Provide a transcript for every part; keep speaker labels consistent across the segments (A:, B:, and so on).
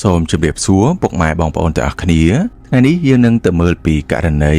A: សូមជម្រាបសួរពុកម៉ែបងប្អូនទាំងអស់គ្នាថ្ងៃនេះយើងនឹងទៅមើលពីករណី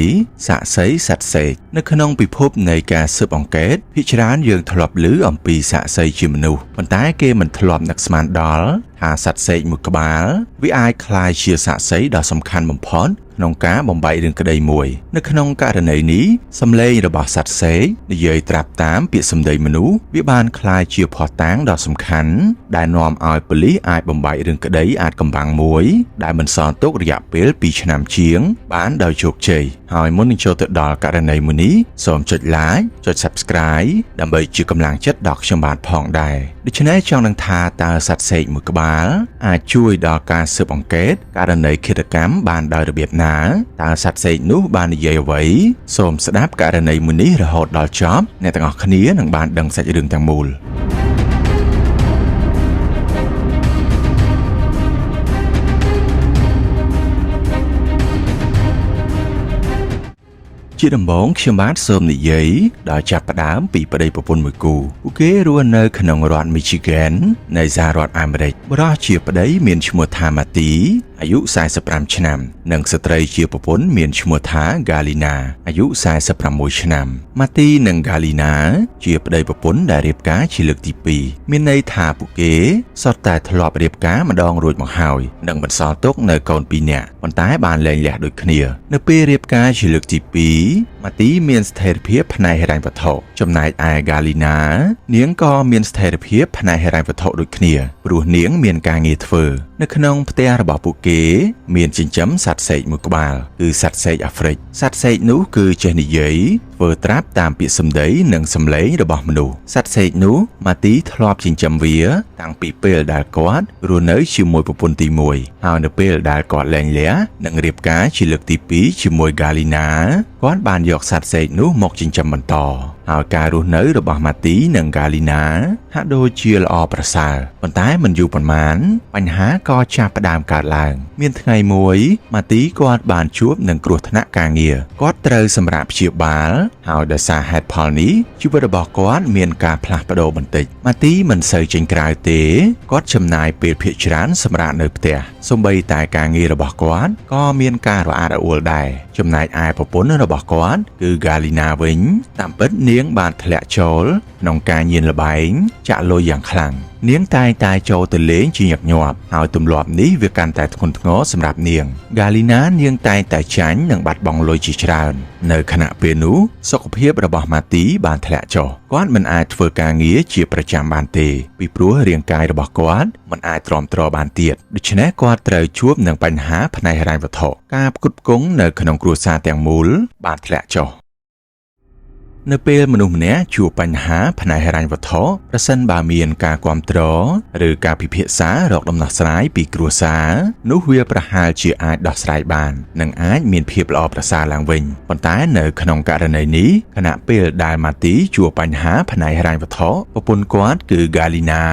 A: សាក្សីសត្វសេកនៅក្នុងពិភពនៃការស៊ើបអង្កេតភាគច្រើនយើងធ្លាប់ឮអំពីសាក្សីជាមនុស្សប៉ុន្តែគេមិនធ្លាប់នឹកស្មានដល់ថាសត្វសេកមួយក្បាលវាអាចក្លាយជាសាក្សីដ៏សំខាន់បំផុតក្នុងការបំបែករឿងក្តីមួយនៅក្នុងករណីនេះសម្លេងរបស់សត្វសេកនិយាយត្រាប់តាមពាក្យសម្ដីមនុស្សវាបានក្លាយជាភស្តុតាងដ៏សំខាន់ដែលនាំឲ្យប៉ូលីសអាចបំបែករឿងក្តីអាចកំបាំងមួយដែលមិនសល់ទុករយៈពេល2ឆ្នាំជាងបានដោយជោគជ័យហើយមុននឹងចូលទៅដល់ករណីមួយនេះសូមចុច Like ចុច Subscribe ដើម្បីជាកម្លាំងចិត្តដល់ខ្ញុំបាទផងដែរដូច្នេះចង់នឹងថាតើសត្វសេកមួយក្បាលអាចជួយដល់ការស៊ើបអង្កេតករណីឃាតកម្មបានដោយរបៀបណាតើសត្វសេកនោះបាននិយាយអ្វីសូមស្ដាប់ករណីមួយនេះរហូតដល់ចប់អ្នកទាំងអស់គ្នានឹងបានដឹងសាច់រឿងទាំងមូលជាដំបូងខ្ញុំបាទសូមនិយាយដល់ចាប់ផ្ដើមពីប្តីប្រពន្ធមួយគូពួកគេរស់នៅក្នុងរដ្ឋ Michigan នៃសហរដ្ឋអាមេរិកបុរសជាប្តីមានឈ្មោះថាម៉ាទីអាយុ45ឆ្នាំនិងស្ត្រីជាប្រពន្ធមានឈ្មោះថា Galina អាយុ46ឆ្នាំម៉ាទីនិង Galina ជាប្តីប្រពន្ធដែលរៀបការជាលើកទី2មានន័យថាពួកគេសុទ្ធតែធ្លាប់រៀបការម្ដងរួចមកហើយនិងបន្សល់ទុកនៅកូន2នាក់ប៉ុន្តែបានលែងលះដូចគ្នានៅពេលរៀបការជាលើកទី2ម៉ាទីមានស្ថិរភាពផ្នែកហិរញ្ញវត្ថុចំណែកឯ Galina នាងក៏មានស្ថិរភាពផ្នែកហិរញ្ញវត្ថុដូចគ្នាព្រោះនាងមានការងារធ្វើនៅក្នុងផ្ទះរបស់ពួកគេមានចិញ្ចឹមសត្វសេកមួយក្បាលគឺសត្វសេកអាហ្វ្រិកសត្វសេកនោះគឺចេះនិយាយធ្វើត្រាប់តាមពាក្យសម្ដីនិងសម្លេងរបស់មនុស្សសត្វសេកនោះម៉ាទីធ្លាប់ចិញ្ចឹមវាតាំងពីពេលដែលគាត់រស់នៅជាមួយប្រពន្ធទី1ហើយនៅពេលដែលគាត់លែងលះនិងរៀបការជាលើកទី2ជាមួយ Galina គាត់បានយកសត្វសេកនោះមកចិញ្ចឹមបន្តហើយការរស់នៅរបស់ម៉ាទីនិង Galina ហាក់ដូចជាល្អប្រសើរប៉ុន្តែមិនយូរប៉ុន្មានបញ្ហាក៏ចាប់ផ្ដើមកើតឡើងមានថ្ងៃមួយម៉ាទីគាត់បានជួបនឹងគ្រោះថ្នាក់ការងារគាត់ត្រូវសម្រាកព្យាបាលហើយដោយសារហេតុផលនេះជីវិតរបស់គាត់មានការផ្លាស់ប្ដូរបន្តិចម៉ាទីមិនសូវចេញក្រៅទេគាត់ចំណាយពេលភាគច្រើនសម្រាកនៅផ្ទះសូម្បីតែការងាររបស់គាត់ក៏មានការរអាក់រអួលដែរចំណែកឯប្រពន្ធរបស់គាត់គឺ Galina វិញតាមពិតនាងបានធ្លាក់ចូលក្នុងការញៀនល្បែងចាក់លុយយ៉ាងខ្លាំងនាងតែងតែចូលទៅលេងជាញឹកញាប់ហើយទម្លាប់នេះវាកាន់តែធ្ងន់ធ្ងរសម្រាប់នាង Galina នាងតែងតែចាញ់និងបាត់បង់លុយជាច្រើននៅខណៈពេលនោះសុខភាពរបស់ម៉ាទីបានធ្លាក់ចុះគាត់មិនអាចធ្វើការងារជាប្រចាំបានទេពីព្រោះរាងកាយរបស់គាត់មិនអាចទ្រាំទ្របានទៀតដូច្នេះគាត់ត្រូវជួបនឹងបញ្ហាផ្នែកហិរញ្ញវត្ថុការផ្គត់ផ្គង់នៅក្នុងគ្រួសារទាំងមូលបានធ្លាក់ចុះនៅពេលមនុស្សម្នាក់ជួបបញ្ហាផ្នែកហិរញ្ញវត្ថុប្រសិនបើមានការគាំទ្រឬការពិភាក្សារកដំណោះស្រាយពីគ្រួសារនោះវាប្រហែលជាអាចដោះស្រាយបាននិងអាចមានភាពល្អប្រសើរឡើងវិញប៉ុន្តែនៅក្នុងករណីនេះខណៈពេលដែលម៉ាទីជួបបញ្ហាផ្នែកហិរញ្ញវត្ថុប្រពន្ធគាត់គឺ Galina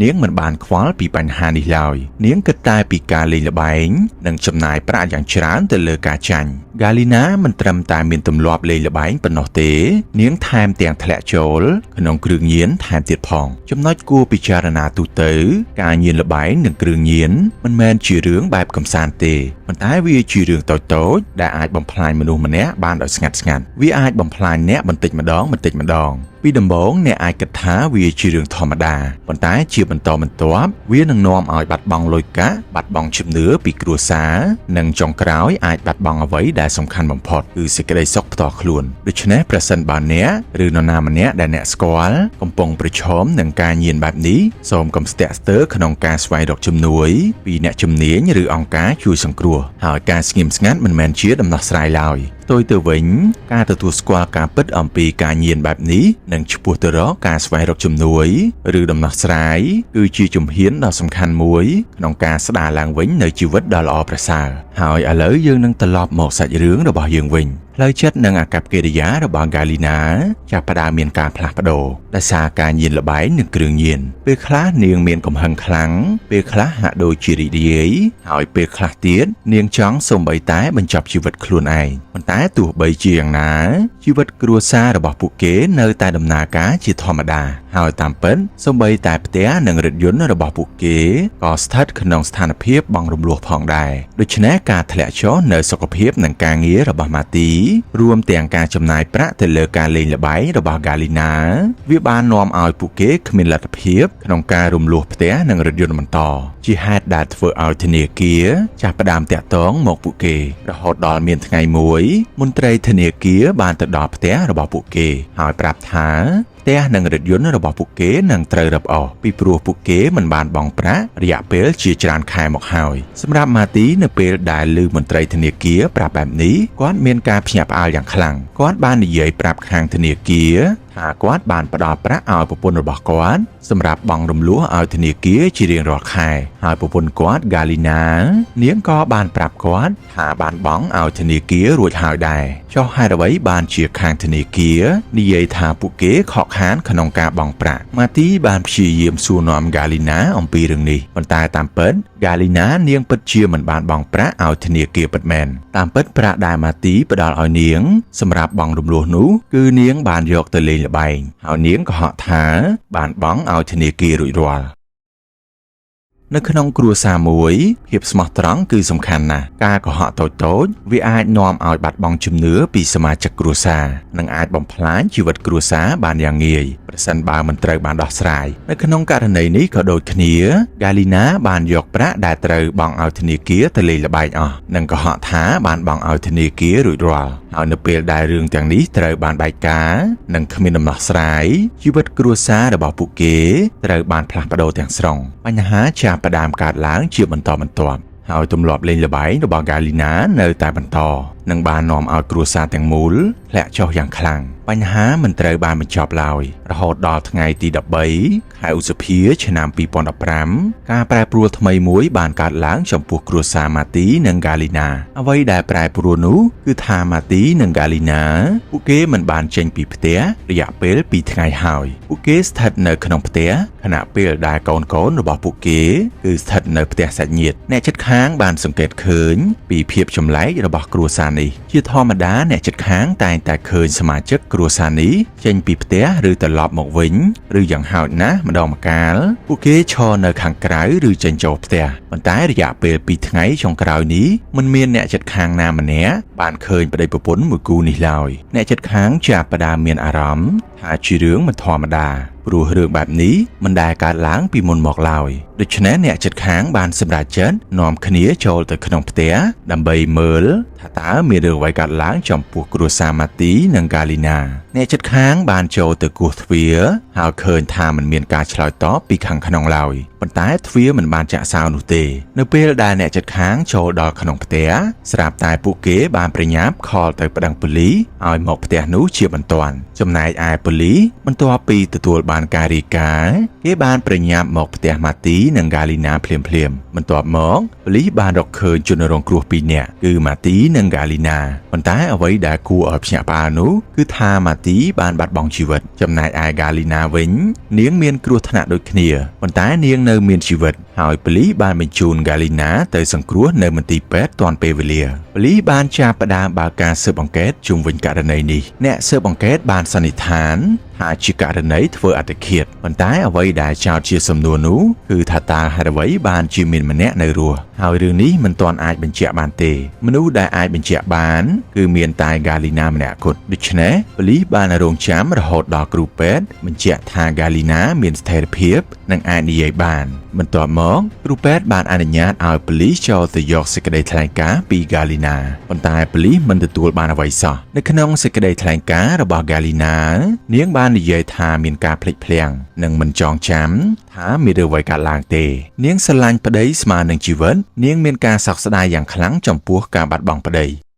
A: នាងមិនបានខ្វល់ពីបញ្ហានេះឡើយនាងគិតតែពីការលេងល្បែងនិងចំណាយប្រាក់យ៉ាងច្រើនទៅលើការចាញ់ Galina មិនត្រឹមតែមានទម្លាប់លេងល្បែងប៉ុណ្ណោះទេនាងថែមទាំងធ្លាក់ចូលក្នុងគ្រឿងញៀនថែមទៀតផងចំណុចគួរពិចារណាទូទៅការញៀនល្បែងនិងគ្រឿងញៀនមិនមែនជារឿងបែបកំសាន្តទេប៉ុន្តែវាជារឿងតូចៗដែលអាចបំផ្លាញមនុស្សម្នាក់បានដោយស្ងាត់ៗវាអាចបំផ្លាញអ្នកបន្តិចម្ដងបន្តិចម្ដងពីដំបូងអ្នកអាចគិតថាវាជារឿងធម្មតាប៉ុន្តែជាបន្តបន្ទាប់វានឹងនាំឲ្យបាត់បង់លុយកាក់បាត់បង់ជំនឿពីគ្រួសារនិងចុងក្រោយអាចបាត់បង់អ្វីដែលសំខាន់បំផុតគឺសេចក្តីសុខផ្ទាល់ខ្លួនដូច្នេះប្រសិនបើអ្នកឬនរណាម្នាក់ដែលអ្នកស្គាល់កំពុងប្រឈមនឹងការញៀនបែបនេះសូមកុំស្ទាក់ស្ទើរក្នុងការស្វែងរកជំនួយពីអ្នកជំនាញឬអង្គការជួយសង្គ្រោះហើយការស្ងៀមស្ងាត់មិនមែនជាដំណោះស្រាយឡើយផ្ទុយទៅវិញការទទួលស្គាល់ការពិតអំពីការញៀនបែបនេះនិងឆ្ពោះទៅរកការស្វែងរកជំនួយឬដំណោះស្រាយគឺជាជំហានដ៏សំខាន់មួយក្នុងការស្ដារឡើងវិញនូវជីវិតដ៏ល្អប្រសើរហើយឥឡូវយើងនឹងត្រឡប់មកសាច់រឿងរបស់យើងវិញ ផ្លូវចិត្តនិងអាកប្បកិរិយារបស់ Galina ចាប់ផ្ដើមមានការផ្លាស់ប្ដូរដោយសារការញៀនល្បែងនិងគ្រឿងញៀនពេលខ្លះនាងមានកំហឹងខ្លាំងពេលខ្លះហាក់ដូចជារីករាយហើយពេលខ្លះទៀតនាងចង់សូម្បីតែបញ្ចប់ជីវិតខ្លួនឯងប៉ុន្តែទោះបីជាយ៉ាងណាជីវិតគ្រួសាររបស់ពួកគេនៅតែដំណើរការជាធម្មតាហើយតាមពិតសូម្បីតែផ្ទះនិងរថយន្តរបស់ពួកគេក៏ស្ថិតក្នុងស្ថានភាពបង់រំលោះផងដែរដូច្នេះការធ្លាក់ចុះនៅសុខភាពនិងការងាររបស់ម៉ាទីរួមទាំងការចំណាយប្រាក់ទៅលើការលេងល្បែងរបស់ Galina វាបាននាំឲ្យពួកគេគ្មានលទ្ធភាពក្នុងការរំលោះផ្ទះនិងរថយន្តបន្តជាហេតុដែលធ្វើឲ្យធនាគារចាប់ផ្ដើមតាក់ទងមកពួកគេរហូតដល់មានថ្ងៃមួយមន្ត្រីធនាគារបានទៅដល់ផ្ទះរបស់ពួកគេហើយប្រាប់ថាផ្ទះនិងរថយន្តរបស់ពួកគេនឹងត្រូវរឹបអូសពីព្រោះពួកគេមិនបានបង់ប្រាក់រយៈពេលជាច្រើនខែមកហើយសម្រាប់ម៉ាទីនៅពេលដែលឮមន្ត្រីធនាគារប្រាប់បែបនេះគាត់មានការភ្ញាក់ផ្អើលយ៉ាងខ្លាំងគាត់បាននិយាយប្រាប់ខាងធនាគារថាគាត់បានផ្ដល់ប្រាក់ឲ្យប្រពន្ធរបស់គាត់សម្រាប់បង់រំលោះឲ្យធនាគារជារៀងរាល់ខែហើយប្រពន្ធគាត់ Galina នាងក៏បានប្រាប់គាត់ថាបានបង់ឲ្យធនាគាររួចហើយដែរចុះហេតុអ្វីបានជាខាងធនាគារនិយាយថាពួកគេខកខានក្នុងការបង់ប្រាក់ម៉ាទីបានព្យាយាមសួរនាំ Galina អំពីរឿងនេះប៉ុន្តែតាមពិត Galina នាងពិតជាមិនបានបង់ប្រាក់ឲ្យធនាគារពិតមែនតាមពិតប្រាក់ដែលម៉ាទីផ្ដល់ឲ្យនាងសម្រាប់បង់រំលោះនោះគឺនាងបានយកទៅលេងល្បែងហើយនាងក៏ហក់ថាបានបង់ឲ្យធនាគាររួចរាល់នៅក្នុងគ្រួសារមួយភាពស្មោះត្រង់គឺសំខាន់ណាស់ការកុហកតូចៗវាអាចនាំឲ្យបាត់បង់ជំនឿពីសមាជិកគ្រួសារនិងអាចបំផ្លាញជីវិតគ្រួសារបានយ៉ាងងាយប្រសិនបើមិនត្រូវបានដោះស្រាយនៅក្នុងករណីនេះក៏ដូចគ្នា Galina បានយកប្រាក់ដែលត្រូវបង់ឲ្យធនាគារទៅលេងល្បែងអស់និងកុហកថាបានបង់ឲ្យធនាគាររួចរាល់ហើយនៅពេលដែលរឿងទាំងនេះត្រូវបានបែកការនិងគ្មានដំណោះស្រាយជីវិតគ្រួសាររបស់ពួកគេត្រូវបានផ្លាស់ប្ដូរទាំងស្រុងបញ្ហាចាប់ផ្ដើមកើតឡើងជាបន្តបន្ទាប់ហើយទម្លាប់លេងល្បែងរបស់ Galina នៅតែបន្តនិងបាននាំឲ្យគ្រួសារទាំងមូលធ្លាក់ចុះយ៉ាងខ្លាំងបញ្ហាមិនត្រូវបានបញ្ចប់ឡើយរហូតដល់ថ្ងៃទី13ខែឧសភាឆ្នាំ2015ការប្រែប្រួលថ្មីមួយបានកើតឡើងចំពោះគ្រួសារម៉ាទីនិង Galina អ្វីដែលប្រែប្រួលនោះគឺថាម៉ាទីនិង Galina ពួកគេមិនបានចេញពីផ្ទះរយៈពេល2ថ្ងៃហើយពួកគេស្ថិតនៅក្នុងផ្ទះខណៈពេលដែលកូនៗរបស់ពួកគេគឺស្ថិតនៅផ្ទះសាច់ញាតិអ្នកជិតខាងបានសង្កេតឃើញពីភាពចម្លែករបស់គ្រួសារនេះជាធម្មតាអ្នកជិតខាងតែងតែឃើញសមាជិកគ្រួសារនេះចេញពីផ្ទះឬត្រឡប់មកវិញឬយ៉ាងហោចណាស់ម្ដងម្កាលពួកគេឈរនៅខាងក្រៅឬចេញចូលផ្ទះប៉ុន្តែរយៈពេល2ថ្ងៃចុងក្រោយនេះមិនមានអ្នកជិតខាងណាម្នាក់បានឃើញប្តីប្រពន្ធមួយគូនេះឡើយអ្នកជិតខាងចាប់ផ្ដើមមានអារម្មណ៍ថាជារឿងមិនធម្មតាព្រោះរឿងបែបនេះមិនដែលកើតឡើងពីមុនមកឡើយដូច្នេះអ្នកជិតខាងបានសម្រេចចិត្តនាំគ្នាចូលទៅក្នុងផ្ទះដើម្បីមើលថាតើមានរឿងអ្វីកើតឡើងចំពោះគ្រួសារម៉ាទីនិង Galina អ្នកជិតខាងបានចូលទៅគោះទ្វារហើយឃើញថាមិនមានការឆ្លើយតបពីខាងក្នុងឡើយប៉ុន្តែទ្វារមិនបានចាក់សោនោះទេនៅពេលដែលអ្នកជិតខាងចូលដល់ក្នុងផ្ទះស្រាប់តែពួកគេបានប្រញាប់ខលទៅប្តឹងប៉ូលីសឲ្យមកផ្ទះនោះជាបន្ទាន់ចំណែកឯប៉ូលីសបន្ទាប់ពីទទួលបានការរាយការណ៍គេបានប្រញាប់មកផ្ទះម៉ាទីនិង Galina ភ្លាមៗបន្ទាប់មកប៉ូលីសបានរកឃើញជនរងគ្រោះពីរនាក់គឺម៉ាទីនិង Galina ប៉ុន្តែអ្វីដែលគួរឲ្យភ្ញាក់ផ្អើលនោះគឺថាម៉ាទីបានបាត់បង់ជីវិតចំណែកឯ Galina វិញនាងមានគ្រោះថ្នាក់ដូចគ្នាប៉ុន្តែនាងនៅមានជីវិតហើយប៉ូលីសបានបញ្ជូន Galina ទៅសង្គ្រោះនៅមន្ទីរពេទ្យទាន់ពេលវេលាប៉ូលីសបានចាប់ផ្ដើមបើកការស៊ើបអង្កេតជុំវិញករណីនេះអ្នកស៊ើបអង្កេតបានសន្និដ្ឋានថាជាករណីធ្វើអត្តឃាតប៉ុន្តែអ្វីដែលចោទជាសំណួរនោះគឺថាតើហេតុអ្វីបានជាមានម្នាក់នៅរស់ហើយរឿងនេះមិនទាន់អាចបញ្ជាក់បានទេមនុស្សដែលអាចបញ្ជាក់បានគឺមានតែ Galina ម្នាក់គត់ដូច្នេះប៉ូលីសបានរងចាំរហូតដល់គ្រូពេទ្យបញ្ជាក់ថា Galina មានស្ថិរភាពនិងអាចនិយាយបានបន្ទាប់មកគ្រូពេទ្យបានអនុញ្ញាតឲ្យប៉ូលីសចូលទៅយកសេចក្តីថ្លែងការណ៍ពី Galina ប៉ុន្តែប៉ូលីសមិនទទួលបានអ្វីសោះនៅក្នុងសេចក្តីថ្លែងការណ៍របស់ Galina នាងបាននិយាយថាមានការភ្លេចភ្លាំងនិងមិនចងចាំថាមានរឿងអ្វីកើតឡើងទេនាងស្រឡាញ់ប្តីស្មើនឹងជីវិតនាងមានការសោកស្ដាយយ៉ាងខ្លាំងចំពោះការបាត់បង់ប្តី។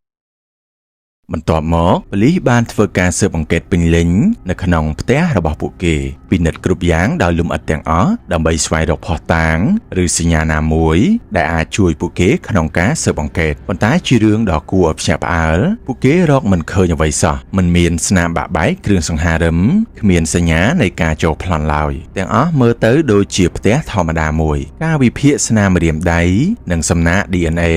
A: បន្ទាប់មកប៉ូលីសបានធ្វើការស៊ើបអង្កេតពេញលេញនៅក្នុងផ្ទះរបស់ពួកគេពិនិត្យគ្រប់យ៉ាងដោយលម្អិតទាំងអស់ដើម្បីស្វែងរកភស្តុតាងឬសញ្ញាណាមួយដែលអាចជួយពួកគេក្នុងការស៊ើបអង្កេតប៉ុន្តែជារឿងដ៏គួរឲ្យភ្ញាក់ផ្អើលពួកគេរកមិនឃើញអ្វីសោះមិនមានស្នាមបាក់បែកគ្រឿងសង្ហារឹមគ្មានសញ្ញានៃការចូលប្លន់ឡើយទាំងអស់មើលទៅដូចជាផ្ទះធម្មតាមួយការវិភាគស្នាមម្រាមដៃនិងសំណាក DNA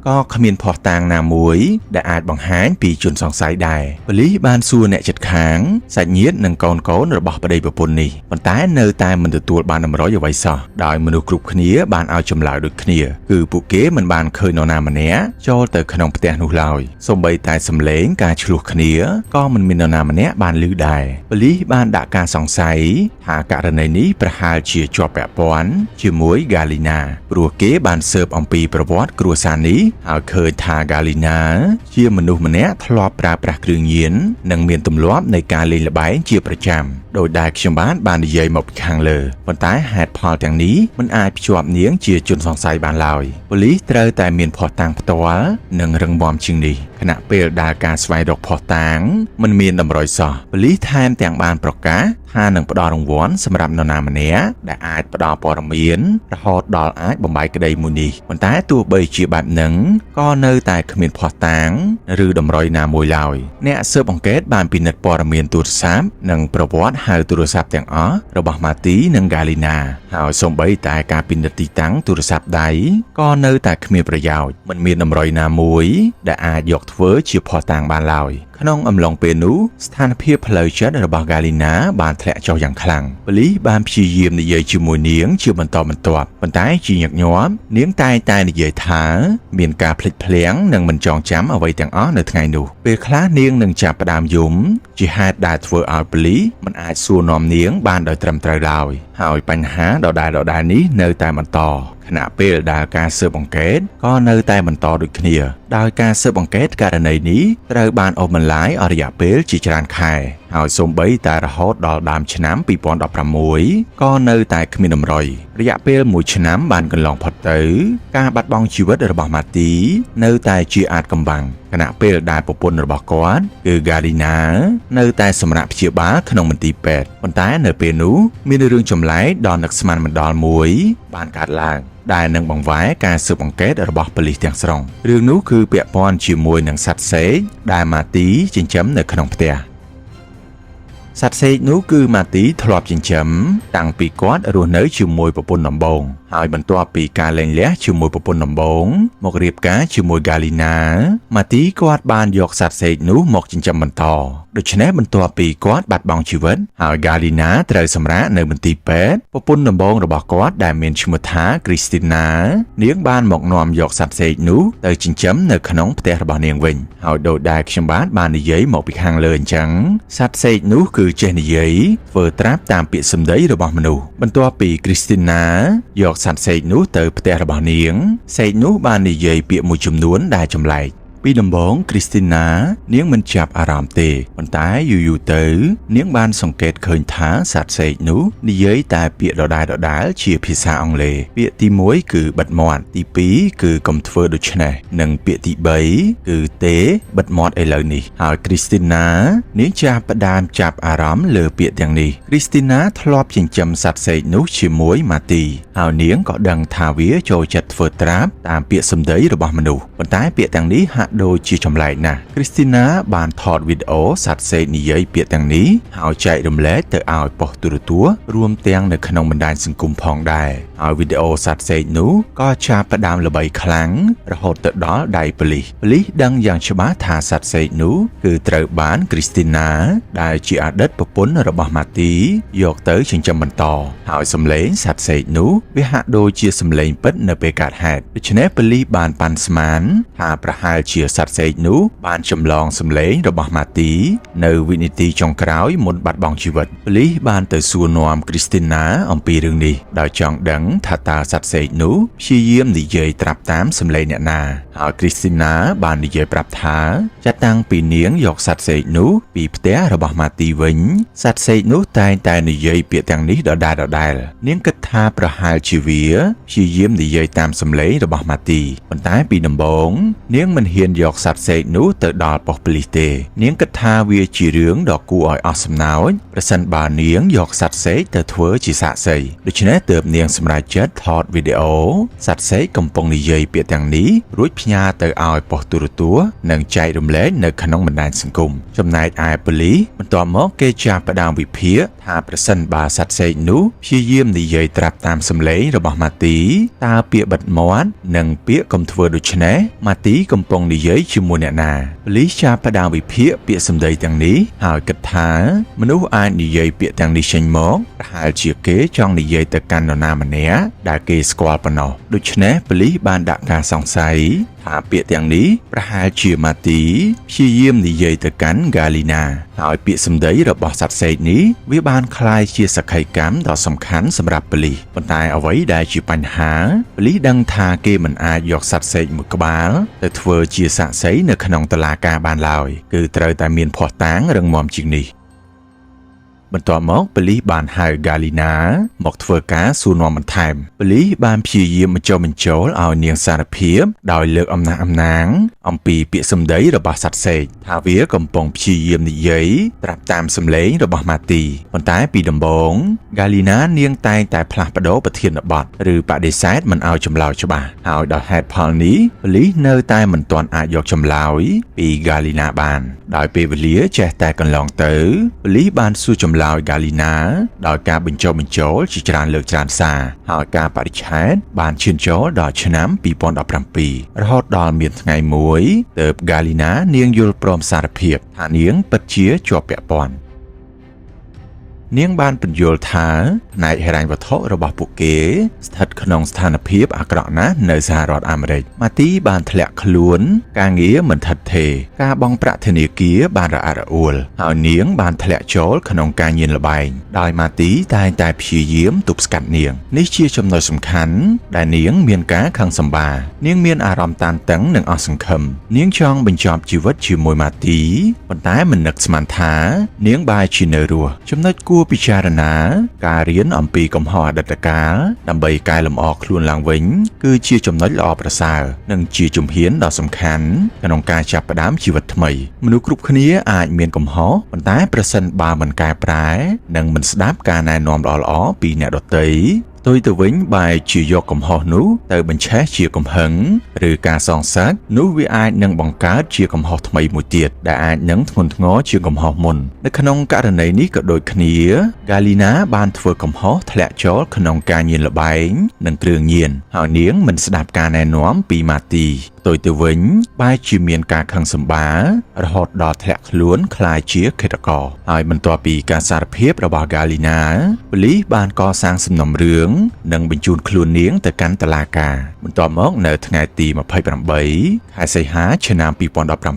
A: ក៏គ្មានភស្តុតាងណាមួយដែលអាចបង្ហាញពីជនសង្ស័យដែរប៉ូលីសបានសួរអ្នកជិតខាងសាច់ញាតិនិងកូនៗរបស់ប្តីប្រពន្ធនេះប៉ុន្តែនៅតែមិនទទួលបានតម្រុយអ្វីសោះដោយមនុស្សគ្រប់គ្នាបានឲ្យចម្លើយដូចគ្នាគឺពួកគេមិនបានឃើញនរណាម្នាក់ចូលទៅក្នុងផ្ទះនោះឡើយសូម្បីតែសំឡេងការឈ្លោះគ្នាក៏មិនមាននរណាម្នាក់បានឮដែរប៉ូលីសបានដាក់ការសង្ស័យថាករណីនេះប្រហែលជាជាប់ពាក់ព័ន្ធជាមួយហ្គាលីណាព្រោះគេបានស៊ើបអំពីប្រវត្តិគ្រួសារនេះហើយឃើញថាហ្គាលីណាជាមនុស្សម្នាក់ធ្លាប់ប្រើប្រាស់គ្រឿងញៀននិងមានទម្លាប់នៃការលេងល្បែងជាប្រចាំដោយដែលខ្ញុំបាននិយាយមកពីខាងលើប៉ុន្តែហេតុផលទាំងនេះមិនអាចភ្ជាប់នាងជាជនសង្ស័យបានឡើយប៉ូលីសត្រូវតែមានភស្តុតាងផ្ទាល់និងរឹងមាំជាងនេះខណៈពេលដែលការស្វែងរកភស្តុតាងមិនមានតម្រុយសោះប៉ូលីសថែមទាំងបានប្រកាសថានឹងផ្ដល់រង្វាន់សម្រាប់នរណាម្នាក់ដែលអាចផ្ដល់ព័ត៌មានរហូតដល់អាចបំបែកក្តីមួយនេះប៉ុន្តែទោះបីជាបែបហ្នឹងក៏នៅតែគ្មានភស្តុតាងឬតម្រុយណាមួយឡើយអ្នកស៊ើបអង្កេតបានពិនិត្យព័ត៌មានទូរស័ព្ទនិងប្រវត្តិហៅទូរស័ព្ទទាំងអស់របស់ម៉ាទីនិងហ្គាលីណាហើយសូម្បីតែការពិនិត្យទីតាំងទូរស័ព្ទដៃក៏នៅតែគ្មានប្រយោជន៍មិនមានតម្រុយណាមួយដែលអាចយកធ្វើជាភស្តុតាងបានឡើយក្នុងអំឡុងពេលនោះស្ថានភាពផ្លូវចិត្តរបស់ហ្គាលីណាបានធ្លាក់ចុះយ៉ាងខ្លាំងប៉ូលីសបានព្យាយាមនិយាយជាមួយនាងជាបន្តបន្ទាប់ប៉ុន្តែជាញឹកញាប់នាងតែងតែនិយាយថាមានការភ្លេចភ្លាំងនិងមិនចងចាំអ្វីទាំងអស់នៅថ្ងៃនោះពេលខ្លះនាងនឹងចាប់ផ្ដើមយំជាហេតុដែលធ្វើឲ្យប៉ូលីសមិនអាចសួរនាំនាងបានដោយត្រឹមត្រូវឡើយហើយបញ្ហាដដែលៗនេះនៅតែបន្តខណៈពេលដែលការស៊ើបអង្កេតក៏នៅតែបន្តដូចគ្នាដោយការស៊ើបអង្កេតករណីនេះត្រូវបានអូសបន្លាយអស់រយៈពេលជាច្រើនខែហើយសូម្បីតែរហូតដល់ដើមឆ្នាំ2016ក៏នៅតែគ្មានតម្រុយរយៈពេល1ឆ្នាំបានកន្លងផុតទៅការបាត់បង់ជីវិតរបស់ម៉ាទីនៅតែជាអាចកំបាំងខណៈពេលដែលប្រពន្ធរបស់គាត់គឺហ្គាលីណានៅតែសម្រាកព្យាបាលក្នុងមន្ទីរពេទ្យប៉ុន្តែនៅពេលនោះមានរឿងចម្លែកដ៏នឹកស្មានមិនដល់មួយបានកើតឡើងដែលនឹងបង្វែរការស៊ើបអង្កេតរបស់ប៉ូលីសទាំងស្រុងរឿងនោះគឺពាក់ព័ន្ធជាមួយនឹងសត្វសេកដែលម៉ាទីចិញ្ចឹមនៅក្នុងផ្ទះសត្វសេកនោះគឺម៉ាទីធ្លាប់ចិញ្ចឹមតាំងពីគាត់រស់នៅជាមួយប្រពន្ធដំបូងហើយបន្ទាប់ពីការលែងលះជាមួយប្រពន្ធដំបូងមករៀបការជាមួយហ្គាលីណាម៉ាទីគាត់បានយកសត្វសេកនោះមកចិញ្ចឹមបន្តដូច្នេះបន្ទាប់ពីគាត់បាត់បង់ជីវិតហើយហ្គាលីណាត្រូវសម្រាកនៅមន្ទីរពេទ្យប្រពន្ធដំបូងរបស់គាត់ដែលមានឈ្មោះថាគ្រីស្ទីណានាងបានមកនាំយកសត្វសេកនោះទៅចិញ្ចឹមនៅក្នុងផ្ទះរបស់នាងវិញហើយដោយដែលខ្ញុំបាននិយាយមកពីខាងលើអញ្ចឹងសត្វសេកនោះគឺចេះនិយាយធ្វើត្រាប់តាមពាក្យសម្ដីរបស់មនុស្សបន្ទាប់ពីគ្រីស្ទីណាយកសត្វសេកនោះទៅផ្ទះរបស់នាងសេកនោះបាននិយាយពាក្យមួយចំនួនដែលចម្លែកពីដំបូងគ្រីស្ទីណានាងមិនចាប់អារម្មណ៍ទេប៉ុន្តែយូរៗទៅនាងបានសង្កេតឃើញថាសត្វសេកនោះនិយាយតែពាក្យដដែលៗជាភាសាអង់គ្លេសពាក្យទី1គឺបិទមាត់ទី2គឺកុំធ្វើដូច្នេះនិងពាក្យទី3គឺទេបិទមាត់ឥឡូវនេះហើយគ្រីស្ទីណានាងចាប់ផ្ដើមចាប់អារម្មណ៍លើពាក្យទាំងនេះគ្រីស្ទីណាធ្លាប់ចិញ្ចឹមសត្វសេកនោះជាមួយម៉ាទីហើយនាងក៏ដឹងថាវាចូលចិត្តធ្វើត្រាប់តាមពាក្យសម្ដីរបស់មនុស្សប៉ុន្តែពាក្យទាំងនេះហាក់ដូចជាចម្លែកណាស់គ្រីស្ទីណាបានថតវីដេអូសត្វសេកនិយាយពាក្យទាំងនេះហើយចែករំលែកទៅឲ្យប៉ុស្តិ៍ទូរទស្សន៍រួមទាំងនៅក្នុងបណ្ដាញសង្គមផងដែរហើយវីដេអូសត្វសេកនោះក៏ចាប់ផ្ដើមល្បីខ្លាំងរហូតទៅដល់ដៃប៉ូលីសប៉ូលីសដឹងយ៉ាងច្បាស់ថាសត្វសេកនោះគឺត្រូវបានគ្រីស្ទីណាដែលជាអតីតប្រពន្ធរបស់ម៉ាទីយកទៅចិញ្ចឹមបន្តហើយសំឡេងសត្វសេកនោះវាហាក់ដូចជាសំឡេងពិតនៅពេលកើតហេតុដូច្នេះប៉ូលីសបានប៉ាន់ស្មានថាប្រហែលជាសត្វសេកនោះបានចម្លងសំឡេងរបស់ម៉ាទីនៅវិនាទីចុងក្រោយមុនបាត់បង់ជីវិតប៉ូលីសបានទៅសួរនាំគ្រីស្ទីណាអំពីរឿងនេះដោយចង់ដឹងថាតើសត្វសេកនោះព្យាយាមនិយាយត្រាប់តាមសំឡេងអ្នកណាហើយគ្រីស្ទីណាបាននិយាយប្រាប់ថាចាប់តាំងពីនាងយកសត្វសេកនោះពីផ្ទះរបស់ម៉ាទីវិញសត្វសេកនោះតែងតែនិយាយពាក្យទាំងនេះដដែលៗនាងគិតថាប្រហែលជាវាព្យាយាមនិយាយតាមសំឡេងរបស់ម៉ាទីប៉ុន្តែពីដំបូងនាងមិនហ៊ាន យកសត្វសេកនោះទៅដល់ប៉ុស្តិ៍ប៉ូលីសទេនាងគិតថាវាជារឿងដ៏គួរឲ្យអស់សំណើចប្រសិនបើនាងយកសត្វសេកទៅធ្វើជាសាក្សីដូច្នេះទើបនាងសម្រេចចិត្តថតវីដេអូសត្វសេកកំពុងនិយាយពាក្យទាំងនេះរួចផ្ញើទៅឲ្យប៉ុស្តិ៍ទូរទស្សន៍និងចែករំលែកនៅក្នុងបណ្ដាញសង្គមចំណែកឯប៉ូលីសបន្ទាប់មកគេចាប់ផ្ដើមវិភាគថាប្រសិនបើសត្វសេកនោះព្យាយាមនិយាយត្រាប់តាមសម្លេងរបស់ម៉ាទីតើពាក្យបិទមាត់និងពាក្យកុំធ្វើដូច្នេះម៉ាទីកំពុងនិយាយជាមួយអ្នកណាប៉ូលីសចាប់ផ្ដើមវិភាគពាក្យសម្ដីទាំងនេះហើយគិតថាមនុស្សអាចនិយាយពាក្យទាំងនេះចេញមកប្រហែលជាគេចង់និយាយទៅកាន់នរណាម្នាក់ដែលគេស្គាល់ប៉ុណ្ណោះដូច្នេះប៉ូលីសបានដាក់ការសង្ស័យថាពាក្យទាំងនេះប្រហែលជាម៉ាទីព្យាយាមនិយាយទៅកាន់ហ្គាលីណាហើយពាក្យសម្ដីរបស់សត្វសេកនេះវាបានក្លាយជាសក្ខីកម្មដ៏សំខាន់សម្រាប់ប៉ូលីសប៉ុន្តែអ្វីដែលជាបញ្ហាប៉ូលីសដឹងថាគេមិនអាចយកសត្វសេកមួយក្បាលទៅធ្វើជាសាក្សីនៅក្នុងតុលាការបានឡើយគឺត្រូវតែមានភស្តុតាងរឹងមាំជាងនេះបន្ទាប់មកប៉ូលីសបានហៅហ្គាលីណាមកធ្វើការសួរនាំបន្ថែមប៉ូលីសបានព្យាយាមបញ្ចុះបញ្ចូលឲ្យនាងសារភាពដោយលើកអំណះអំណាងអំពីពាក្យសម្ដីរបស់សត្វសេកថាវាកំពុងព្យាយាមនិយាយត្រាប់តាមសម្លេងរបស់ម៉ាទីប៉ុន្តែពីដំបូងហ្គាលីណានាងតែងតែផ្លាស់ប្ដូរប្រធានបទឬបដិសេធមិនឲ្យចម្លើយច្បាស់ហើយដោយហេតុផលនេះប៉ូលីសនៅតែមិនទាន់អាចយកចម្លើយពីហ្គាលីណាបានដោយពេលវេលាចេះតែកន្លងទៅប៉ូលីសបានសួរចម្លើយហ្គាលីណាដោយការបញ្ចុះបញ្ចូលជាច្រើនលើកច្រើនសារហើយការបរិច្ឆេទបានឈានចូលដល់ឆ្នាំ2017រហូតដល់មានថ្ងៃមួយទើបហ្គាលីណានាងយល់ព្រមសារភាពថានាងពិតជាជាប់ពាក់ព័ន្ធនាងបានពន្យល់ថាផ្នែកហិរញ្ញវត្ថុរបស់ពួកគេស្ថិតក្នុងស្ថានភាពអាក្រក់ណាស់នៅសហរដ្ឋអាមេរិកម៉ាទីបានធ្លាក់ខ្លួនការងារមិនថិតថេរការបង់ប្រាក់ធនាគារបានរអាក់រអួលហើយនាងបានធ្លាក់ចូលក្នុងការញៀនល្បែងដោយម៉ាទីតែងតែព្យាយាមទប់ស្កាត់នាងនេះជាចំណុចសំខាន់ដែលនាងមានការខឹងសម្បារនាងមានអារម្មណ៍តានតឹងនិងអស់សង្ឃឹមនាងចង់បញ្ចប់ជីវិតជាមួយម៉ាទីប៉ុន្តែមិននឹកស្មានថានាងបែរជានៅរស់ចំណុចគួរពិចារណាការរៀនអំពីកំហុសអតីតកាលដើម្បីកែលម្អខ្លួនឡើងវិញគឺជាចំណុចល្អប្រសើរនិងជាជំហានដ៏សំខាន់ក្នុងការចាប់ផ្ដើមជីវិតថ្មីមនុស្សគ្រប់គ្នាអាចមានកំហុសប៉ុន្តែប្រសិនបើមិនកែប្រែនិងមិនស្ដាប់ការណែនាំល្អៗពីអ្នកដទៃផ្ទុយទៅវិញបែរជាយកកំហុសនោះទៅបញ្ឆេះជាកំហឹងឬការសងសឹកនោះវាអាចនឹងបង្កើតជាកំហុសថ្មីមួយទៀតដែលអាចនឹងធ្ងន់ធ្ងរជាងកំហុសមុននៅក្នុងករណីនេះក៏ដូចគ្នាហ្គាលីណាបានធ្វើកំហុសធ្លាក់ចូលក្នុងការញៀនល្បែងនិងគ្រឿងញៀនហើយនាងមិនស្ដាប់ការណែនាំពីម៉ាទីផ្ទុយទៅវិញបែរជាមានការខឹងសម្បាររហូតដល់ធ្លាក់ខ្លួនក្លាយជាឃាតករហើយបន្ទាប់ពីការសារភាពរបស់ហ្គាលីណាប៉ូលីសបានកសាងសំណុំរឿងនិងបញ្ជូនខ្លួននាងទៅកាន់តុលាការបន្ទាប់មកនៅថ្ងៃទី28ខែសីហាឆ្នាំ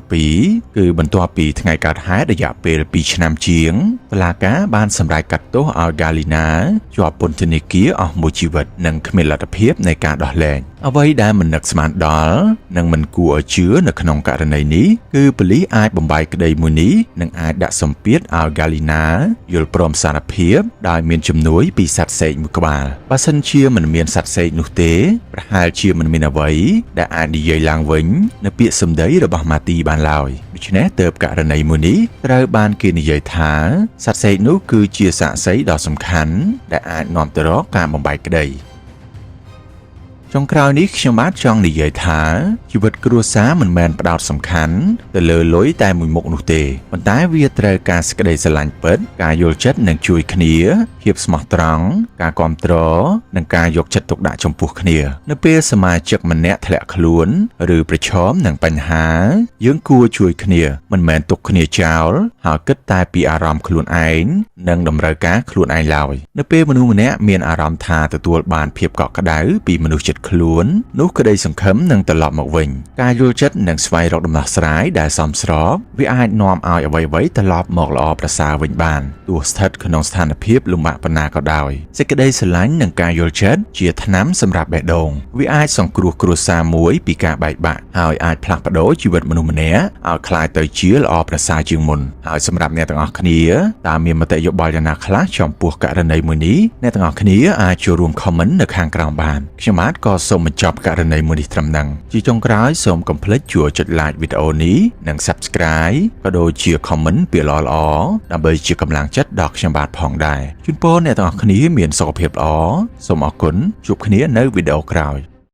A: 2017គឺបន្ទាប់ពីថ្ងៃកើតហេតុរយៈពេល2ឆ្នាំជាងតុលាការបានសម្រេចកាត់ទោសឲ្យហ្គាលីណាជាប់ពន្ធនាគារអស់មួយជីវិតនិងគ្មានលទ្ធភាពនៃការដោះលែងអ្វីដែលមិននឹកស្មានដល់និងមិនគួរឲ្យជឿនៅក្នុងករណីនេះគឺប៉ូលីសអាចបំបែកក្តីមួយនេះនិងអាចដាក់សម្ពាធឲ្យហ្គាលីណាយល់ព្រមសារភាពដោយមានជំនួយពីសត្វសេកមួយក្បាលបើសិនជាមិនមានសត្វសេកនោះទេប្រហែលជាមិនមានអ្វីដែលអាចនិយាយឡើងវិញនៅពាក្យសម្ដីរបស់ម៉ាទីបានឡើយដូច្នេះទើបករណីមួយនេះត្រូវបានគេនិយាយថាសត្វសេកនោះគឺជាសាក្សីដ៏សំខាន់ដែលអាចនាំទៅរកការបំបែកក្តីចុងក្រោយនេះខ្ញុំបាទចង់និយាយថាជីវិតគ្រួសារមិនមែនផ្ដោតសំខាន់ទៅលើលុយតែមួយមុខនោះទេប៉ុន្តែវាត្រូវការសេចក្តីស្រឡាញ់ពិតការយល់ចិត្តនិងជួយគ្នាភាពស្មោះត្រង់ការគាំទ្រនិងការយកចិត្តទុកដាក់ចំពោះគ្នានៅពេលសមាជិកម្នាក់ធ្លាក់ខ្លួនឬប្រឈមនឹងបញ្ហាយើងគួរជួយគ្នាមិនមែនទុកគ្នាចោលហើយគិតតែពីអារម្មណ៍ខ្លួនឯងនិងតម្រូវការខ្លួនឯងឡើយនៅពេលមនុស្សម្នាក់មានអារម្មណ៍ថាទទួលបានភាពកក់ក្ដៅពីមនុស្សជិតខ្លួននោះក្តីសង្ឃឹមនឹងត្រឡប់មកវិញការយល់ចិត្តនិងស្វែងរកដំណោះស្រាយដែលសមស្របវាអាចនាំឲ្យអ្វីៗត្រឡប់មកល្អប្រសើរវិញបានទោះស្ថិតក្នុងស្ថានភាពលំបាកប៉ុណ្ណាក៏ដោយសេចក្តីស្រឡាញ់និងការយល់ចិត្តជាថ្នាំសម្រាប់បេះដូងវាអាចសង្គ្រោះគ្រួសារមួយពីការបែកបាក់ហើយអាចផ្លាស់ប្ដូរជីវិតមនុស្សម្នាក់ឲ្យក្លាយទៅជាល្អប្រសើរជាងមុនហើយសម្រាប់អ្នកទាំងអស់គ្នាតើមានមតិយោបល់យ៉ាងណាខ្លះចំពោះករណីមួយនេះអ្នកទាំងអស់គ្នាអាចចូលរួម comment នៅខាងក្រោមបានខ្ញុំបាទក៏ សូមបញ្ចប់ករណីមួយនេះត្រឹមហ្នឹងជាចុងក្រោយសូមកុំភ្លេចជួយចុច like វីដេអូនេះនិង Subscribe ក៏ដូចជា comment ពាក្យល្អៗដើម្បីជាកម្លាំងចិត្តដល់ខ្ញុំបាទផងដែរជូនពរអ្នកទាំងអស់គ្នាមានសុខភាពល្អសូមអរគុណជួបគ្នានៅវីដេអូក្រោយ។